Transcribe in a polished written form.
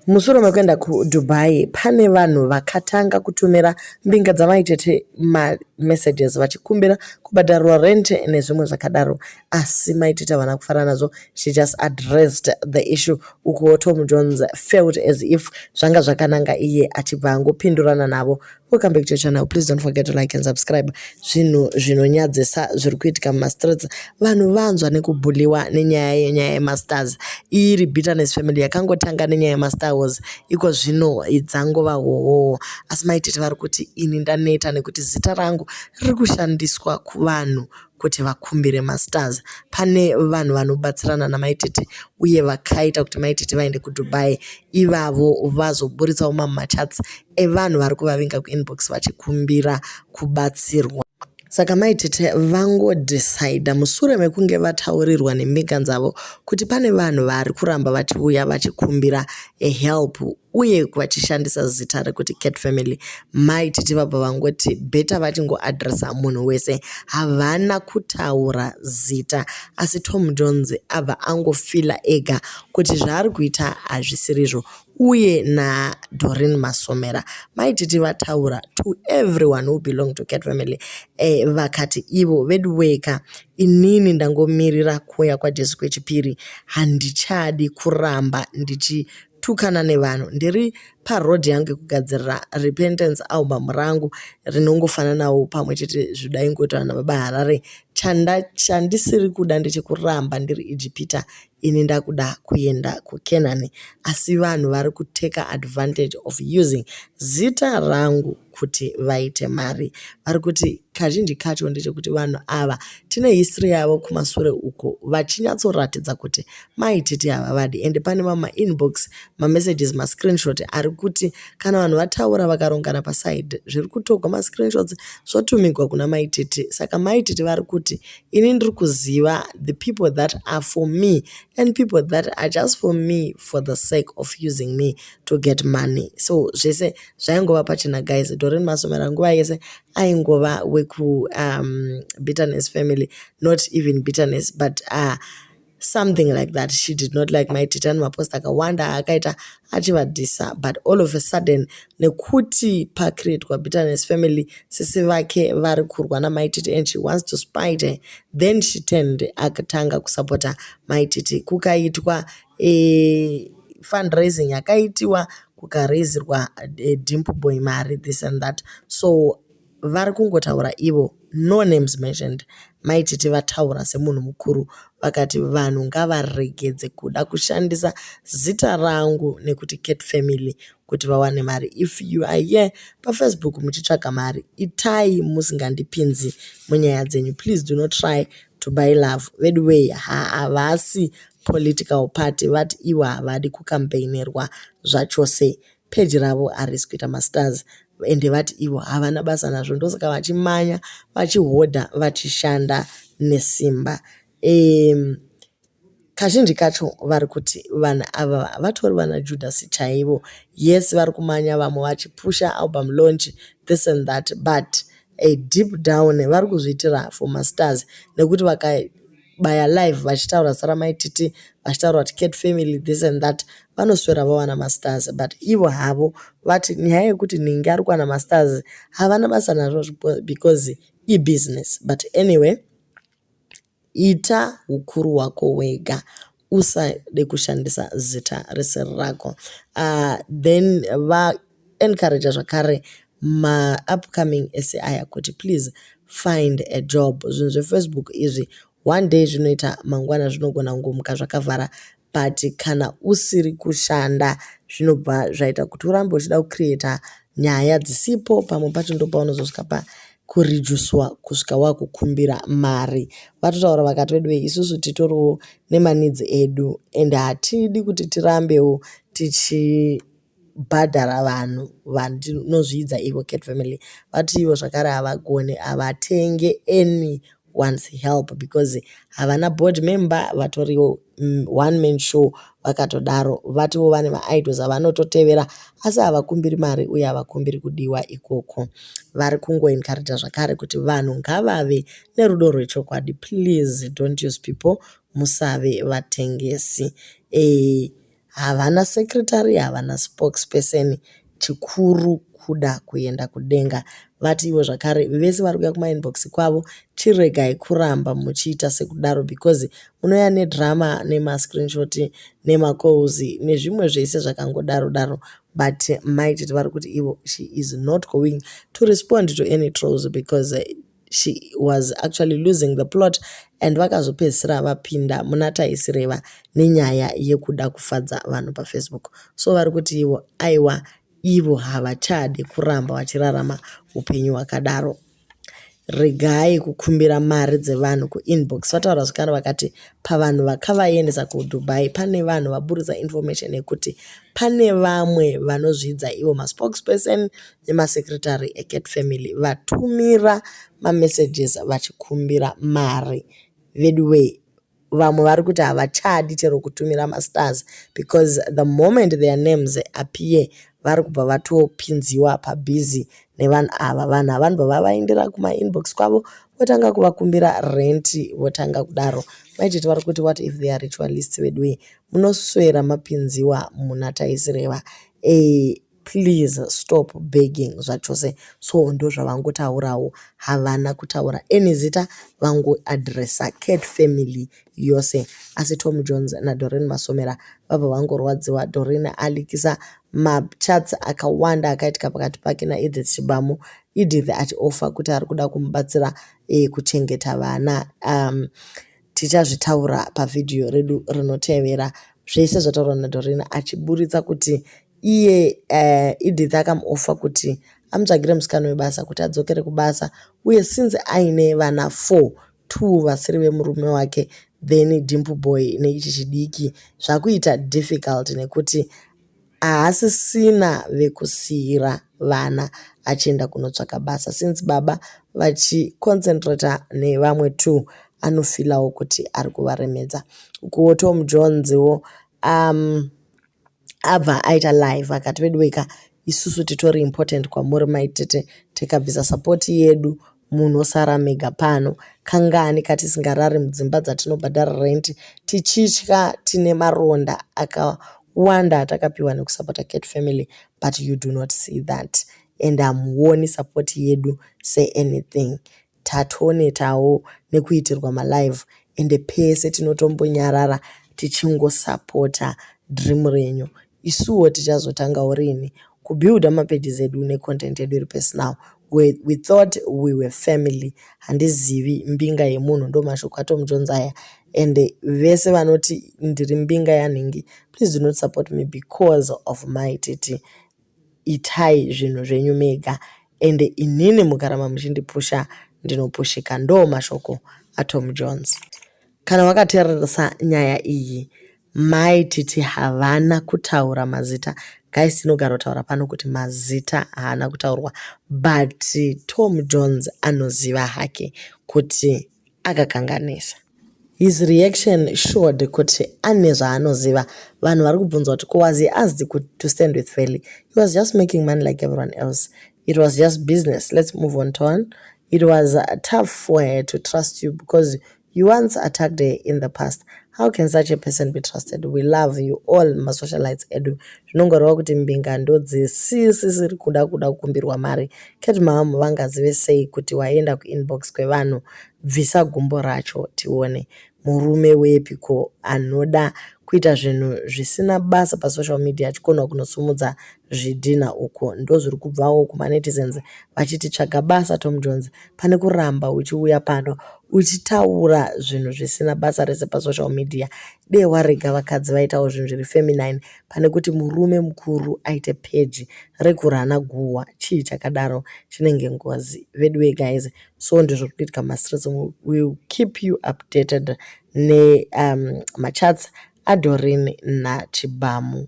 Mushure mekuenda kuDubai pane vanhu vakatanga kutumira mbinga dzamai tete mamessages vachikumbira kubhadharirwa rent nezvimwe zvakadaro. Asi mai tete havana kufara nazvo. She just addressed the issue. Ukuwo Tom Jones felt as if zvanga zvakananga iye achibva angopindurana navo. Welcome back to your channel. Please don't forget to like and subscribe. Zvinhu zvinonyadzisa zviri kuitika mumastreets. Vanhu vanzwa nekubhuliwa nenyaya yenyaya yemastars. Iri Bitterness Family yakangotanga nenyaya yemastar wars iko zvino dzangova hohoho. Asi mai tete vari kuti ini ndaneta nekuti zita rangu riri kushandiswa kuvanhu kuti vakumbire mastars. Pane vanhu vanobatsirana namai tete uye vakaita kuti mai tete vaende kuDubai. Ivavo vazoburitsawo mamwe machats evanhu vari kuvavinga kuinbox vachikumbira kubatsirwa. Saka mai tete vangodhisaidha mushure mekunge vataurirwa nembinga dzavo kuti pane vanhu vari kuramba vachiuya vachikumbira help uye vachishandisa zita rekuti Cat Family. Mai tete vabva vangoti better vachingoadhiresa munhu wese. Havana kutaura zita asi Tom Jones abva angofila ega kuti zvaari kuita hazvisirizvo uye naDoreen Masomera. Mai tete vataura to everyone who belong to Cat Family vakati ivo vedu weka inini ndangomirira kuuya kwaJesu kwechipiri handichadi kuramba ndichitukana nevanhu. Ndiri parodhi yangu yekugadzirira repentance album rangu rinongofananawo pamwe chete zvidaingoitwa nababa Harare. Chandisiri kuda ndechekuramba ndiri Ijipita ini ndakuda kuenda kuKenani. Asi vanhu vari kuteka advantage of using zita rangu kuti vaite mari. Vari kuti kazhinji kacho ndechekuti vanhu ava tine history yavo kumasure uko vachinyatsoratidza kuti mai tete havavadi. Ende pane mamwe mainbox mamessages mascreenshot ari kuti kana vanhu vataura vakarongana paside zviri kutorwa mascreenshots zvotumigwa kuna mai tete. Saka mai tete vari kuti ini ndiri kuziva the people that are for me and people that are just for me for the sake of using me to get money. So zvese zvaingova pachena guys. Doreen Masomera nguva yese aingova weku Bitterness Family, not even Bitterness but something like that. She did not like mai tete. Ane mapost akawanda akaita achivadhisa, but all of a sudden nekuti pacreatwa Bitterness Family, sisi vake vari kurwa namai tete and she wants to spite her, then she turned akatanga kusapota mai tete. Kukaitwa fundraising yakaitiwa kukarezirwa Dimple Boy mari, this and that. So vari kungotaura ivo, no names mentioned. Mai tete vataura semunhu mukuru vakati vanhu ngavaregedze kuda kushandisa zita rangu nekuti Cat Family kuti vawane mari. If you are here paFacebook muchitsvaga mari, itai musingandipinzi munyaya dzenyu. Please do not try to buy love. Vedu wei, havasi political party. Vati ivo havadi kukampeinerwa zvachose. Peji ravo harisi kuita mastars ende vati ivo havana basa nazvo, ndosaka vachimanya vachihodha vachishanda nesimba. Kazhinji kacho vari kuti vanhu ava vatori vana Judhasi chaivo. Yes, vari kumanya vamwe vachipusha album launch, this and that, but deep down vari kuzviitira for mastars nekuti vakabaya live vachitaura zita ramai tete vachitaura kuti Cat Family, this and that, vanoswera vawana mastars. But ivo havo vati nyaya yekuti nhingi ari kuwana mastars havana basa nazvo because ibusiness. But anyway, ita ukuru hwako wega, usade kushandisa zita risiri rako. Then vaencouraja zvakare maupcoming ese aya kuti please find a job. Zvinhu zveFacebook izvi one day zvinoita, mangwana zvinogona kungomuka zvakavhara, but kana usiri kushanda zvinobva zvaita kuti urambe uchida kucreata nyaya dzisipo. Pamwe pacho ndopaunozosvika pakurijuswa kusvika wakukumbira mari. Vatotaura vakati vedu isusu titoriwo nemaneeds edu and hatidi kuti tirambewo tichibhadhara vanhu vanozvidza ivo Cat Family. Vati ivo zvakare havagoni, havatenge anyone's help because havana board member, vatoriwo one man show vakatodaro. Vatiwo vane maidols avanototevera asi havakumbiri mari uye havakumbiri kudiwa ikoko. Vari kungoencouraja zvakare kuti vanhu ngavave nerudo rwechokwadi. Please don't use people, musave vatengesi. Havana secretary, havana spokesperson, chikuru kuda kuenda kudenga. Vati ivo zvakare vese vari kuuya kumainbox kwavo chiregai kuramba muchiita sekudaro because munouya nedrama nemascreenshot nemacalls nezvimwe zvese zvakangodaro daro. But Mai Titi vari kuti ivo she is not going to respond to any trolls because she was actually losing the plot and vakazopedzisira vapinda muna taisireva nenyaya yekuda kufadza vanhu paFacebook. So vari kuti ivo aiwa ivo havachadi kuramba vachirarama upenyu hwakadaro. Regai kukumbira mari dzevanhu kuinbox. Vataura zvakare vakati pavanhu vakavaendesa kuDubai pane vanhu vaburitsa information yekuti pane vamwe vanozvidza ivo maspokesperson nemasecretary eCat Family vatumira mamessages vachikumbira mari. Veduwe vamwe vari kuti havachadi chero kutumira mastars because the moment their names appear vari kubva vatopinziwa pabhizi nevanhu ava. Vanhu ava vanobva vavaendera kumainbox kwavo votanga kuvakumbira rent votanga kudaro. Mai Titi vari kuti what if they are ritualists veduwe munoswera mapinziwa muna taisireva. Please stop begging zvachose. So ndozvavangotaurawo havana kutaura any zita vangoadhiresa Cat Family yose. Asi Tom Jones naDoreen Masomera vabva vangorwadziwa. Doreen alikisa machats akawanda akaitika pakati pake naEdith Chibamu. Edith achiofa kuti ari kuda kumubatsira kuchengeta vana. Tichazvitaura pavhidhiyo redu rinotevera. Zvese zvataurwa naDoreen achiburitsa kuti iye Edith akamuofa kuti amutsvagire musikana webasa kuti adzokere kubasa uye since aine vana 4 2 vasiri vemurume wake then Dimple Boy neichi chidiki zvakuita difficult nekuti haasisina vekusiyira vana achienda kunotsvaka basa since baba vachiconcentrata nevamwe 2 anofeelawo kuti ari kuvaremedza. Ukuwo Tom Joneswo abva aita live akati veduweka isusu titori important kwamuri Mai Tete tikabvisa support yedu munosara mega pano. Kangani katisingarari mudzimba dzatinobhadhara rent tichitya tine maronda akawanda atakapiwa nekusapota Cat Family but you do not see that and hamuoni support yedu seanything. Tatonetawo nekuitirwa malive ende pese tinotombonyarara tichingosapota dream renyu. Isuwo tichazotangawo rini kubuilda mapages edu necontent yedu iri personal. We thought we were family. Handizivi mbinga yemunhu ndo mashoko aTom Jones aya and vese vanoti ndiri mbinga yanhingi please do not support me because of Mai Titi. Itai zvinhu zvenyu mega ende inini mukaramba muchindipusha ndinopushika. Ndo mashoko aTom Jones. Kana wakateereresa nyaya iyi Mai Titi havana kutaura mazita. Guys tinogara kutaura pano kuti mazita haana kutaurwa but Tom Jones anoziva hake kuti akakanganisa. His reaction showed kuti ane zvaanoziva. Vanhu vari kubvunzwa kuti was he asked to stand with Feli? He was just making money like everyone else. It was just business. Let's move on, Tom. It was tough for her to trust you because you once attacked her in the past. How can such a person be trusted? We love you all masocialites edu. Zvinongoreva kuti mbinga ndodzisisiri kuda kuda kukumbirwa mari. Cat Mom vangazive sei kuti waenda kuinbox kwevanhu bvisa gumbo racho tione. Murume wepiko anoda kuita zvinhu zvisina basa pasocial media achikona kunosumudza zvidhina uko ndozviri kubvawo kumanetizens vachiti tsvaga basa Tom Jones pane kuramba uchiuya pano uchitaura zvinhu zvisina basa rese pasocial media. Dei warega vakadzi vaitawo zvinhu zviri feminine pane kuti murume mukuru aite peji rekurana guhwa. Chii chakadaro chinenge ngozi veduwe guys. So ndizvo zviri kuitika mumastreets umu. We will keep you updated nemachats aDoreen naChibamu.